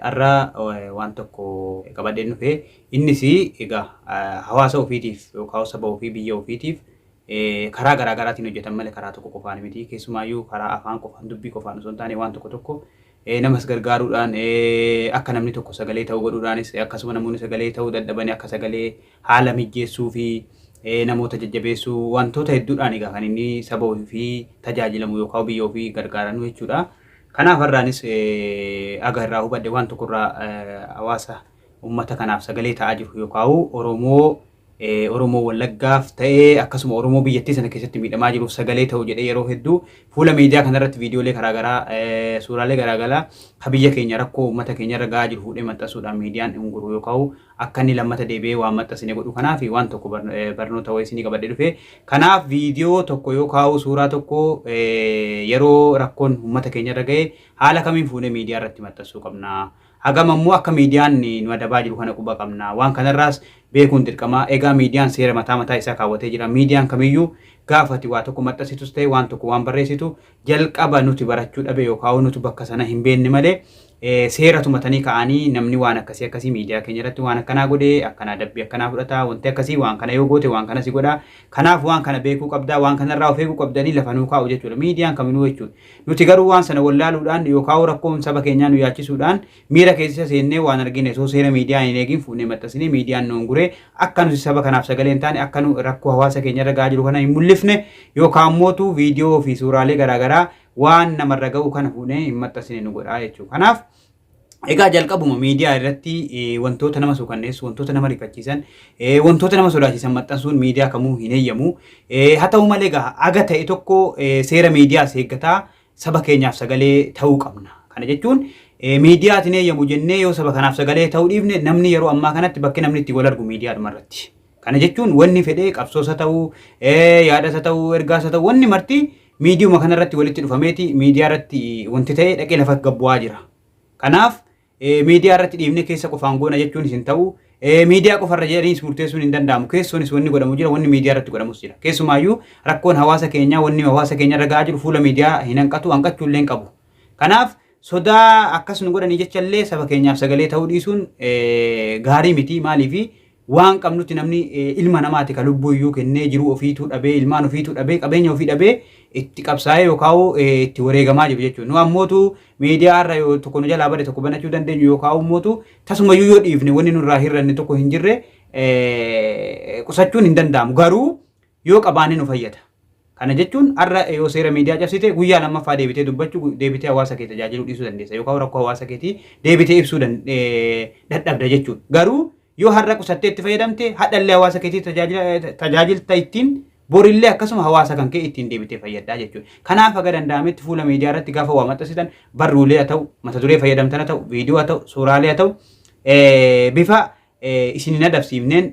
Har'a waan tokko qabadheen dhufe. Innis egaa hawaasa ofiitiif yookaan saba ofii biyya ofiitiif karaa garaa garaatiin hojjetan malee karaa tokko qofaan miti. Keessumaayyuu karaa afaan qofaan dubbii qofaan osoo hin taane waan tokko tokko namas gargaaruudhaan akka namni tokko sagalee ta'u godhuudhaanis akkasuma namoonni sagalee ta'uu dadhabanii akka sagalee haala mijjeessuu fi namoota jajjabeessuu wantoota hedduudhaan egaa kan inni saba ofii tajaajilamu yookaan biyya ofii gargaaranu jechuudha. Kanaaf har'aanis aga irraa hubadhe waan tokkorraa hawaasa uummata kanaaf sagalee ta'aa jiru yookaan Oromoo Oromoo Wallaggaaf ta'ee akkasuma Oromoo biyyattii sana keessatti miidhamaa jiruuf sagalee ta'u jedhee yeroo hedduu fuula miidiyaa kanarratti viidiyoolee garaagaraa suuraalee garaagaraa ka biyya keenya rakkoo uummata keenya irra gahaa jiru fuudhee maxxansuudhaan miidiyaan hin yookaan akka inni lammata deebi'ee waan maxxansine godhu kanaaf waan tokko barnoota wayii isinii qabadhee dhufe. Kanaaf viidiyoo tokko yookaan suuraa tokko yeroo rakkoon uummata keenya irra gahe haala kamiin fuunee miidiyaa irratti maxxansuu qabna. Hagam ammoo akka miidiyaan nu adabaa jiru kana quba qabna. Waan kanarraas beekuun dirqama. Egaa miidiyaan seera mataa mataa isaa kaawwatee jira. Miidiyaan kamiyyuu gaafa ati waa tokko maxxansitus ta'e waan tokko waan barreessitu jalqaba nuti barachuu dhabe yookaan nuti bakka sana hin beekne malee seera tumatanii ka'anii namni waan akkasii akkasii miidiyaa keenya irratti waan akkanaa godhee akkanaa dabbii akkanaa fudhata wanti akkasii waan kana yoo goote waan kana si godha kanaaf waan kana beekuu qabdaa waan kanarraa of eeguu qabdanii lafa nuu kaa'u jechuudha miidiyaan kaminuu jechuudha. Nuti garuu waan sana wallaaluudhaan yookaan rakkoon saba keenyaa nu yaachisuudhaan miira keessa seennee waan argine osoo seera miidiyaa hin eegin fuunee maxxansinee miidiyaan nu guree akka nuti saba kanaaf sagalee hin taane akka nu rakkoo hawaasa keenya irra gahaa jiru kana hin mul'ifne yookaan mootu viidiyoo fi suuraalee garaagaraa waan namarra ga'u kana fuunee hin maxxansine nu godhaa jechuudha. Kanaaf egaa jalqabuma miidiyaa irratti wantoota nama suukanneessu, wantoota nama rifachiisan, wantoota nama sodaachisan maxxansuun miidiyaa kamuu hin eeyyamu. Haa ta'u malee egaa aga ta'e tokko seera miidiyaas eeggataa saba keenyaaf sagalee ta'uu qabna. Kana jechuun miidiyaatiin eeyyamu jennee yoo saba kanaaf sagalee ta'uu dhiifne namni yeroo ammaa kanatti bakki namni itti wal argu miidiyaadhuma irratti. Kana jechuun wanni fedhee qabsoosa ta'uu, yaadasa ta'uu, ergaasa ta'uu wanni marti miidiyuma kanarratti walitti dhufameeti miidiyaa irratti wanti ta'e dhaqee lafa gabbu'aa jira. Kanaaf miidiyaa irratti dhiifnee keessa qofaan goona jechuun hin ta'u. Miidiyaa qofarra jedhaniis murteessuun hin danda'amu. Keessoonis wanni godhamu jira, wanni miidiyaa irratti godhamus jira. Keessumaayyuu rakkoon hawaasa keenyaa wanni hawaasa keenya irra gahaa jiru fuula miidiyaa hin hanqatu, hanqachuu illee hin qabu. Kanaaf sodaa akkas nu godhanii jecha illee saba keenyaaf sagalee ta'uu dhiisuun gaarii miti. Maaliifi waan qabnutti namni ilma namaati ka lubbuu iyyuu kennee jiruu ofiituu dhabee ilmaan ofiituu dhabee qabeenya ofii dhabee itti qabsaa'ee yookaan itti wareegamaa jiru jechuudha. Nu ammootu miidiyaa irra yoo tokko nu jalaa bade tokko banachuu dandeenyu yookaan ammootu tasumayyuu yoo dhiifne wanni nurraa hir'anne tokko hin jirre qusachuun hin danda'amu. Garuu yoo qabaanne nu fayyada. Kana jechuun har'a yoo seera miidiyaa cabsite guyyaa lammaffaa deebitee dubbachuu deebitee hawaasa kee tajaajiluu dhiisuu dandeessa yookaan rakkoo hawaasa keetii deebitee ibsuu dadhabda jechuudha. Garuu yoo har'a qusattee itti fayyadamte hadhallee hawaasa keetii tajaajilta ittiin borillee akkasuma hawaasa kan kee ittiin deebitee fayyaddaa jechuudha. Kanaaf haga danda'ametti fuula miidiyaa irratti gaafa waa maxxansitan barruulee haa ta'u, mata duree fayyadamtan haa ta'u, viidiyoo haa ta'u, suuraalee haa ta'u bifa isin hin adabsiifneen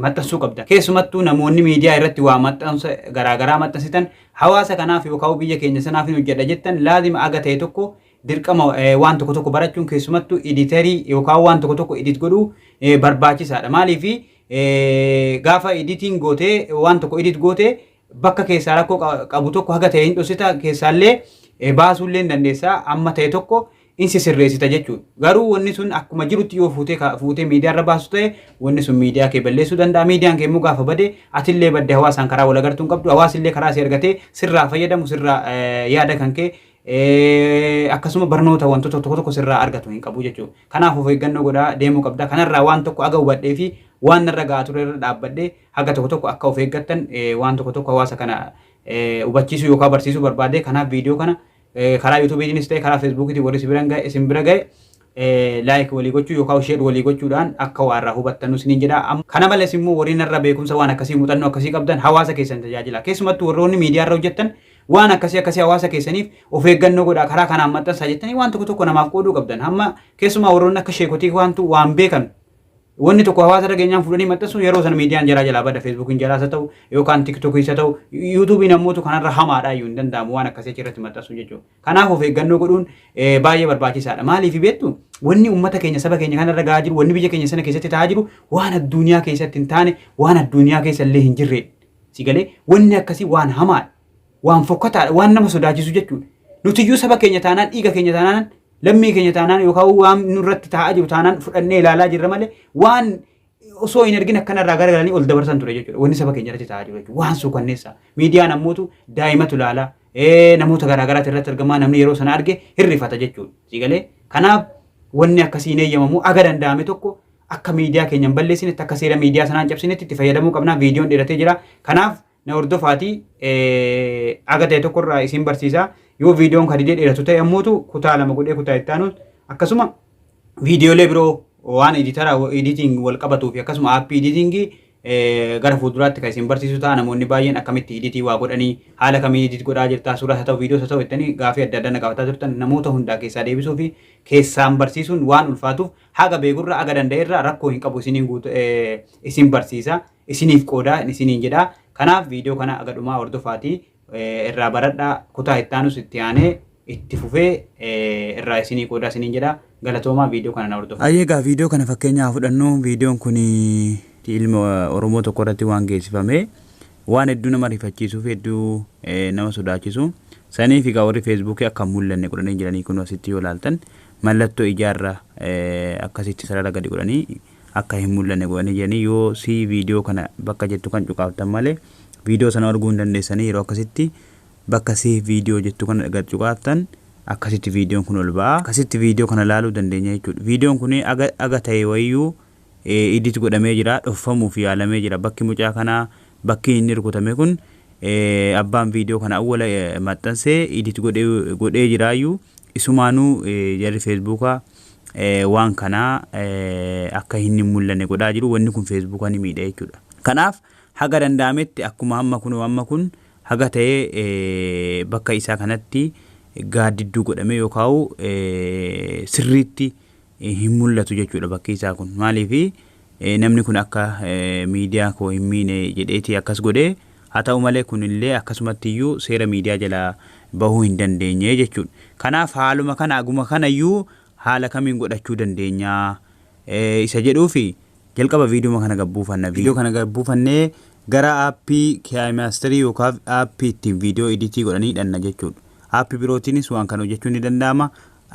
maxxansuu qabda. Keessumattuu namoonni miidiyaa irratti waa maxxansa garaagaraa maxxansitan hawaasa kanaaf yookaan biyya keenya sanaaf hin hojjedha jettan laazima aga ta'e tokko dirqama waan tokko tokko barachuun keessumattuu editerii yookaan waan tokko tokko edit godhuu barbaachisaadha. Maaliif gaafa editiin gootee waan tokko edit gootee bakka keessaa rakkoo qabu tokko haga ta'e hin dhoksita keessaallee baasuullee hin dandeessa amma ta'e tokko in sisirreessita jechuudha. Garuu wanni sun akkuma jirutti yoo fuutee fuutee miidiyaa irra baasu ta'e wanni sun miidiyaa kee balleessuu danda'a. Miidiyaan kee immoo gaafa bade atillee badde hawaasaan karaa wal agartuu hin qabdu. Hawaasillee karaa si argatee sirraa fayyadamu sirraa yaada kan kee akkasuma barnoota wantoota tokko tokko sirraa argatu hin qabu jechuudha. Kanaaf of eeggannoo godhaa deemuu qabda. Kanarraa waan tokko aga hubadhee fi waan narra gahaa ture irra dhaabbadhee haga tokko tokko akka of eeggattan waan tokko tokko hawaasa kana hubachiisuu yookaan barsiisuu barbaade. Kanaaf viidiyoo kana karaa yuutuubiitiinis ta'e karaa feesbuukiitiin warri isin bira ga'e like walii gochuu yookaan share walii gochuudhaan akka waa irraa hubattan isiniin jedha. Kana malees immoo warri narra beekumsa waan akkasii muuxannoo akkasii qabdan hawaasa keessan tajaajila. Keessumattuu warroonni miidiyaa irra hojjettan waan akkasii akkasii hawaasa keessaniif of eeggannoo godhaa karaa kanaan maxxansaa jettanii waan tokko tokko namaaf qooduu qabdan. Hamma keessumaa warroonni akka sheekotii waantu waan beekan wanni tokko hawaasa dhageenyaan fuudhanii maxxansu yeroo sana miidiyaan jaraa jalaa bada feesbuukiin jalaas haa ta'u yookaan tiktookiis haa ta'u yuutuubiin ammoo kanarra hamaadha iyyuu hin danda'amu waan akkasii achirratti maxxansu jechuudha. Kanaaf of eeggannoo godhuun baay'ee barbaachisaadha. Maaliif beektu wanni uummata keenya saba keenya kanarra gahaa jiru wanni biyya keenya sana keessatti ta'aa jiru waan addunyaa keessatti hin taane waan addunyaa keessa illee hin jirredha. Si galee wanni akkasii waan hamaadha. Waan fokkataadha. Waan nama sodaachisu jechuudha. Nutiyyuu saba keenya taanaan dhiiga keenya taanaan Lammii keenya taanaan yookaan waan nurratti taa'aa jiru taanaan fudhannee ilaalaa jirra malee waan osoo hin argin akkanarraa garagalanii ol dabarsan ture jechuudha. Wanni saba keenya irratti taa'aa jiru jechuudha. Waan suukanneessa. Miidiyaan ammootu daa'imatu ilaala. Namoota garaagaraatu irratti argamaa namni yeroo sana arge hirrifata jechuudha. Siigalee kanaaf wanni akkasii hin eeyyamamu aga danda'ame tokko akka miidiyaa keenya hin balleessinetti akka seera miidiyaa sanaa hin cabsinetti itti fayyadamuu qabna. Viidiyoon dheeratee jira. Kanaaf na hordofaatii aga ta'e tokkorraa isin barsiisa. Yoo viidiyoon kan didee dheeratu ta'e ammootu kutaa lama godhee kutaa itti aanu akkasuma viidiyoolee biroo waan editor editing wal qabatuu fi akkasuma aappii editingii gara fuulduraatti kan isin barsiisu ta'a. Namoonni baay'een akkamitti editii waa godhanii haala kamiin edit godhaa jirtaa suuraa haa ta'u viidiyoos haa ta'u jettanii gaafii adda addaa na gaafataa turtan namoota hundaa keessaa deebisuu fi keessaan barsiisuun waan ulfaatuuf haga beekurra haga danda'erra rakkoo hin qabu isiniin guutu isin barsiisa isiniif qoodaa isiniin jedha. Kanaaf viidiyoo kana haga dhumaa hordofaatii irraa baradhaa kutaa itti aanus itti aanee itti fufee irraa isinii qoodaa isiniin jedha. Galatoomaa viidiyoo kana na hordofaa. Ayyee egaa viidiyoo kana fakkeenyaa fudhannu viidiyoon kun ilma Oromoo tokko irratti waan geessifame waan hedduu nama rifachiisuu fi hedduu nama sodaachisu. Saniif egaa warri feesbuukii akka hin mul'anne godhanii jiranii kun asitti yoo ilaaltan mallattoo ijaarra akkasitti sarara gadi godhanii akka hin mul'anne godhanii jiranii yoo si viidiyoo kana bakka jettu kan cuqaaftan malee viidiyoo sana arguu hin dandeessanii yeroo akkasitti bakka si viidiyoo jettu kana gad cuqaaftan akkasitti viidiyoon kun ol ba'a. Akkasitti viidiyoo kana ilaaluu dandeenya jechuudha. Viidiyoon kun aga aga ta'e wayiyyuu edit godhamee jira dhoffamuuf yaalamee jira. Bakki mucaa kanaa bakki inni rukutame kun abbaan viidiyoo kana awwala maxxansee edit godhee godhee jiraayyuu isumaanuu jarri feesbuukaa waan kanaa akka inni hin mul'anne godhaa jiru. Wanni kun feesbuukaa ni miidha jechuudha. Kanaaf haga danda'ametti akkuma amma kun amma kun haga ta'ee bakka isaa kanatti gaaddidduu godhamee yookaan sirriitti hin mul'atu jechuudha bakki isaa kun. Maaliif namni kun akka miidiyaa koo hin miine jedheeti akkas godhee haa ta'u malee kunillee akkasumatti iyyuu seera miidiyaa jalaa bahuu hin dandeenye jechuudha. Kanaaf haaluma kana aguma kanayyuu haala kamiin godhachuu dandeenya isa jedhuufi jalqaba viidiyoo kana gabbuufanna. Viidiyoo kana gabbuufannee gara aappii KineMasterii yookaan aappii ittiin viidiyoo editii godhanii hidhanna jechuudha. Aappii birootiinis waan kana hojjechuun ni danda'ama.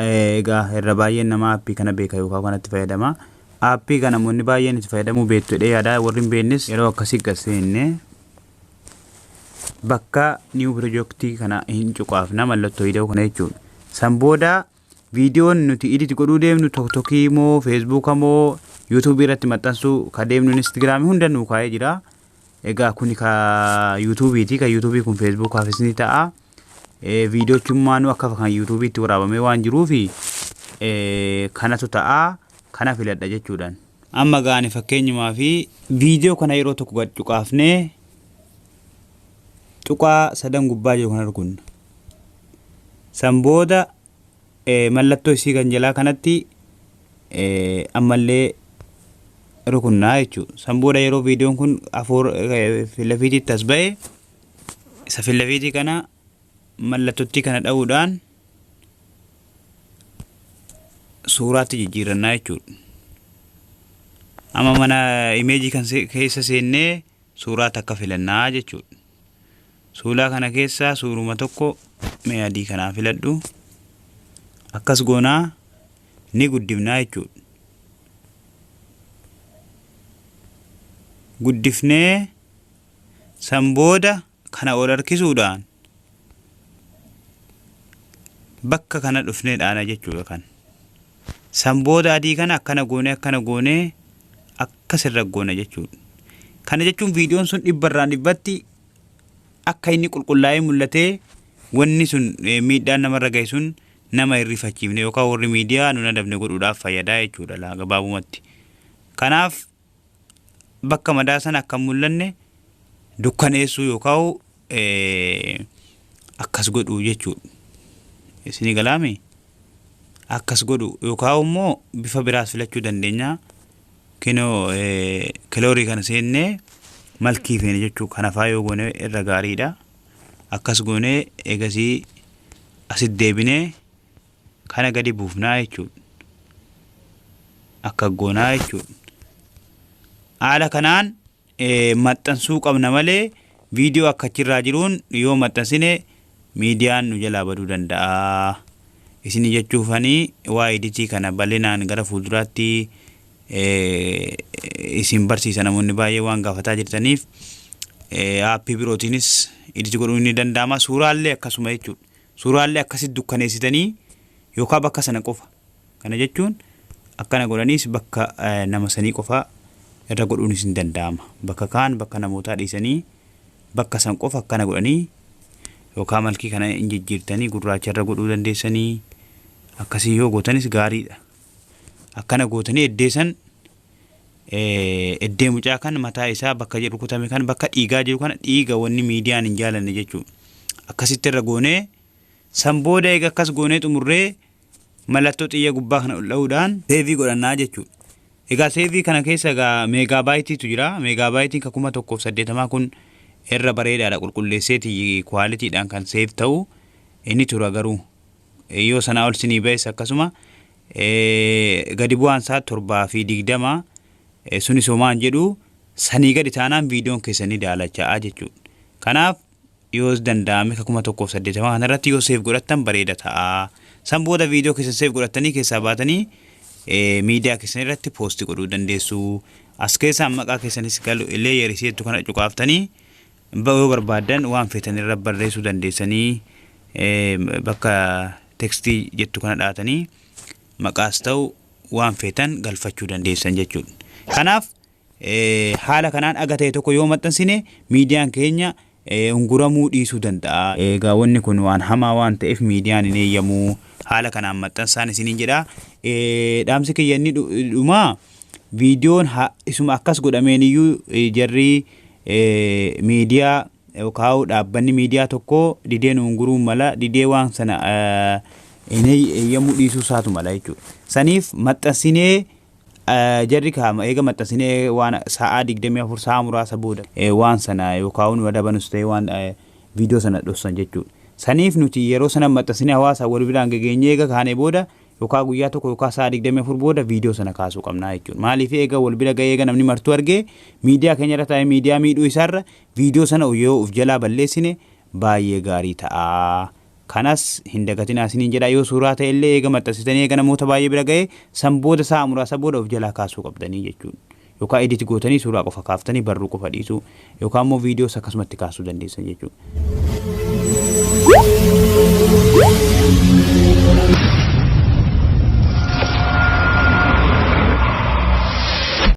Egaa irra baay'een nama aappii kana beeka yookaan kanatti fayyadama. Aappii kana namoonni baay'een itti fayyadamuu beektu jedhee yaada warri hin beeknes yeroo akkasii gad seenne bakka new projectii kana hin cuqaafna mallattoo hidhuu kana jechuudha. San booda viidiyoon nuti edit godhuu deemnu tiktokii moo feesbuuka moo yuutuubii irratti maxxansuu ka deemnu instagiraamii hunda nuu kaa'ee jira. Egaa kuni ka yuutuubiiti. Ka yuutuubii kun feesbuukaafis ni ta'a. Viidiyoochummaanuu akka kan yuutuubiitti waraabamee waan jiruufi kanatu ta'a. Kana filadha jechuudhaan. Amma gaani fakkeenyumaa fi viidiyoo kana yeroo tokko gad cuqaafnee tuqaa sadan gubbaa jiru kana rukunna. San booda mallattoo isii kan jalaa kanatti ammallee rukunnaa jechuudha. San booda yeroo viidiyoon kun afuur filafiititti as ba'e isa filafiitii kana mallattootti kana dha'uudhaan suuraatti jijjiirannaa jechuudha. Amma mana imeejii kan keessa seennee suuraa takka filannaa jechuudha. Suuraa kana keessaa suuruma tokko mee adii kanaa filadhu. Akkas goonaa ni guddifnaa jechuudha. Guddifnee san booda kana ol harkisuudhaan bakka kana dhufnee dhaana jechuudha kan. San booda adii kana akkana goonee akkana goonee akkas irra goona jechuudha. Kana jechuun viidiyoon sun dhibbarraan dhibbatti akka inni qulqullaa'ee mul'atee wanni sun miidhaan namarra gahe sun nama hin rifachiifne yookaan warri miidiyaa nu adabne godhuudhaaf fayyadaa jechuudha gabaabumatti. Kanaaf bakka madaa sana akka hin mul'anne dukkaneessuu yookaan akkas godhuu jechuudha. Isinii galaami? Akkas godhu yookaan immoo bifa biraas filachuu dandeenya. Kinoo kiloorii kana seennee malkii feene jechuu kana faa yoo goone irra gaariidha. Akkas goonee eegasii asitti deebinee kana gadi buufnaa jechuudha. Akka goonaa jechuudha. Haala kanaan maxxansuu qabna malee viidiyoo akka achirraa jiruun yoo maxxansine miidiyaan nu jalaa baduu danda'a. Isinii jechuufani waa editii kana bal'inaan gara fuulduraatti isin barsiisa. Namoonni baay'ee waan gaafataa jirtaniif, aappii birootiinis edit godhuun ni danda'ama. Suuraallee akkasuma jechuudha. Suuraallee akkasitti dukkaneessitanii yookaan bakka sana qofa. Kana jechuun akkana godhaniis bakka nama sanii qofa irra godhuunis ni danda'ama. Bakka kaan bakka namootaa dhiisanii bakka san qofa akkana godhanii, yookaan malkii kana hin jijjiirtanii gurraacha irra godhuu dandeessanii, akkasii yoo gootanis gaariidha. Akkana gootanii eddee san, eddee mucaa kan mataa isaa bakka jedhu kutame kan bakka dhiigaa jiru kana, dhiiga wanni miidiyaan hin jaalanne jechuudha. Akkasitti irra goonee, san booda eega akkas goonee xumurree, mallattoo xiyya gubbaa kana ol dha'uudhaan save godhannaa jechuudha. Egaa save kana keessa egaa megabyteiitu jira. Megabyteiin kan 1080 kun irra bareedaadha, qulqulleesseeti qualitydhaan kan save ta'u inni tura. Garuu yoo sanaa ol sinii ba'es akkasuma gadi bu'aan isaa 720 sunis homaan jedhu, sanii gadi taanaan viidiyoon keessanii daalacha'aa jechuudha. Kanaaf yoo danda'ame ka 1080 kanarratti yoo save godhattan bareeda ta'a. San booda viidiyoo keessan save godhattanii keessaa baatanii miidiyaa keessan irratti post godhuu dandeessu. As keessaa maqaa keessanis galu illee yeerisiitu kana cuqaaftanii yoo barbaaddan waan feetan irra barreessuu dandeessanii, bakka text jettu kana dhaatanii maqaas ta'u waan feetan galfachuu dandeessan jechuudha. Kanaaf haala kanaan aga ta'e tokko yoo maxxansine miidiyaan keenya unguramuu dhiisuu danda'a. Egaa wanni kun waan hamaa waan ta'eef miidiyaan hin eeyyamu. Haala kanaan maxxansaan isiniin jedha. Dhaamsi kiyya inni dhumaa, viidiyoon isuma akkas godhameen iyyuu jarri miidiyaa yookaan dhaabbanni miidiyaa tokko didee nu unguruu mala, didee waan sana hin eeyyamuu dhiisuu isaatu mala jechuudha. Saniif maxxansinee jarri kaama eega maxxansinee waan sa'aa 24, sa'a muraasa booda waan sana yookaan nu adabanus ta'e waan viidiyoo sana dhossan jechuudha. Saniif nuti yeroo sana maxxansinee hawaasa wal biraan gageenyee eega kaanee booda, yookaan guyyaa tokko yookaan sa'a 24 booda viidiyoo sana kaasuu qabnaa jechuudha. Maaliif? Eega wal bira ga'ee, eega namni martuu argee miidiyaa keenya irra taa'ee miidiyaa miidhuu isaarra viidiyoo sana yoo of jalaa balleessine baay'ee gaarii ta'a. Kanas hin dagatinaa isiniin jedha. Yoo suuraa ta'e illee eega maxxansitanii, eega namoota baay'ee bira ga'ee, san booda sa'a muraasa booda of jalaa kaasuu qabdanii jechuudha. Yookaan edit gootanii suuraa qofa kaaftanii barruu qofa dhiisuu, yookaan immoo viidiyoos akkasumatti kaasuu dandeessan jechuudha.